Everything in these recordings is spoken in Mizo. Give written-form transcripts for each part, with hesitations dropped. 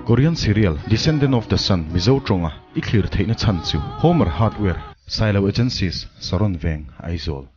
Korean serial Descendant of the Sun Mizo tawnga i thlir theihna chhan chu Homer Hardware, Sailo Agencies, Saron Veng, Aizawl.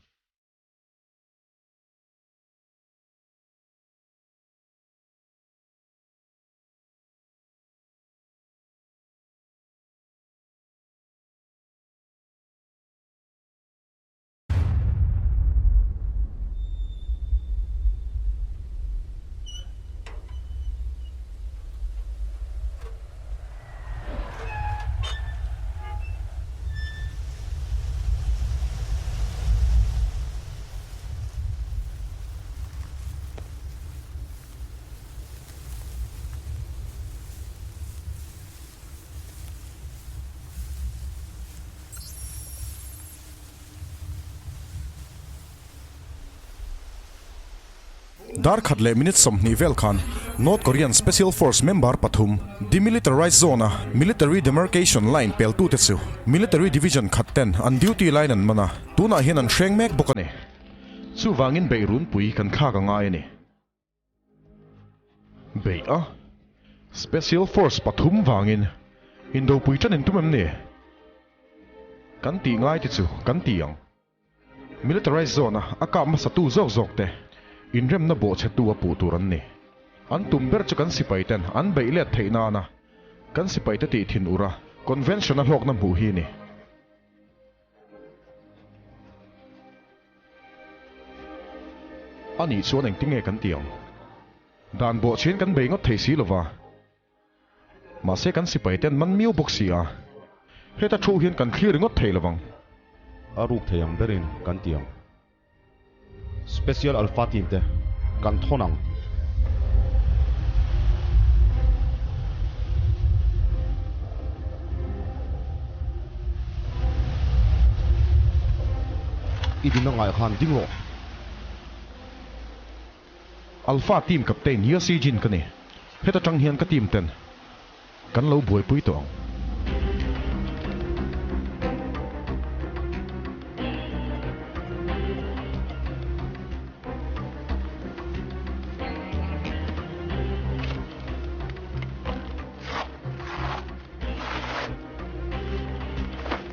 Dar khat leh minute 20 vel khan North Korean Special Force member pathum Demilitarized Zone-a Military Demarcation Line peltute chu Military Division khat ten an duty line an man a, tunah hian an hreng mek bawk a ni. Chuvangin beih runpui kan thlak a ngai a ni. Beih a, Special Force pathum vangin indopui tan in tum em ni? Kan tih ngai te chu kan ti ang. Militarized Zone-a a kap hmasatu zawk zawk te inremna bawhchhetu a puh tur an ni. An tum ber chu kan sipai ten an beih let theih nana kan sipai te tih thin ura Convention-a hlawkna hmuh hi a ni. A nih chuan engtinge kan ti ang? Dan bawhchhian kan bei ngawt thei si lova. Mahse kan sipai ten man miau bawk si a. Heta thu hian kan thlir ringawt thei lovang. A ruk thei ang berin kan ti ang. Special Alpha team te kan thawn ang. I din a ngai khan ding rawh. Alpha team captain Yossi Jin ka ni. Heta tang hian ka team ten kan lo buaipui tawh ang.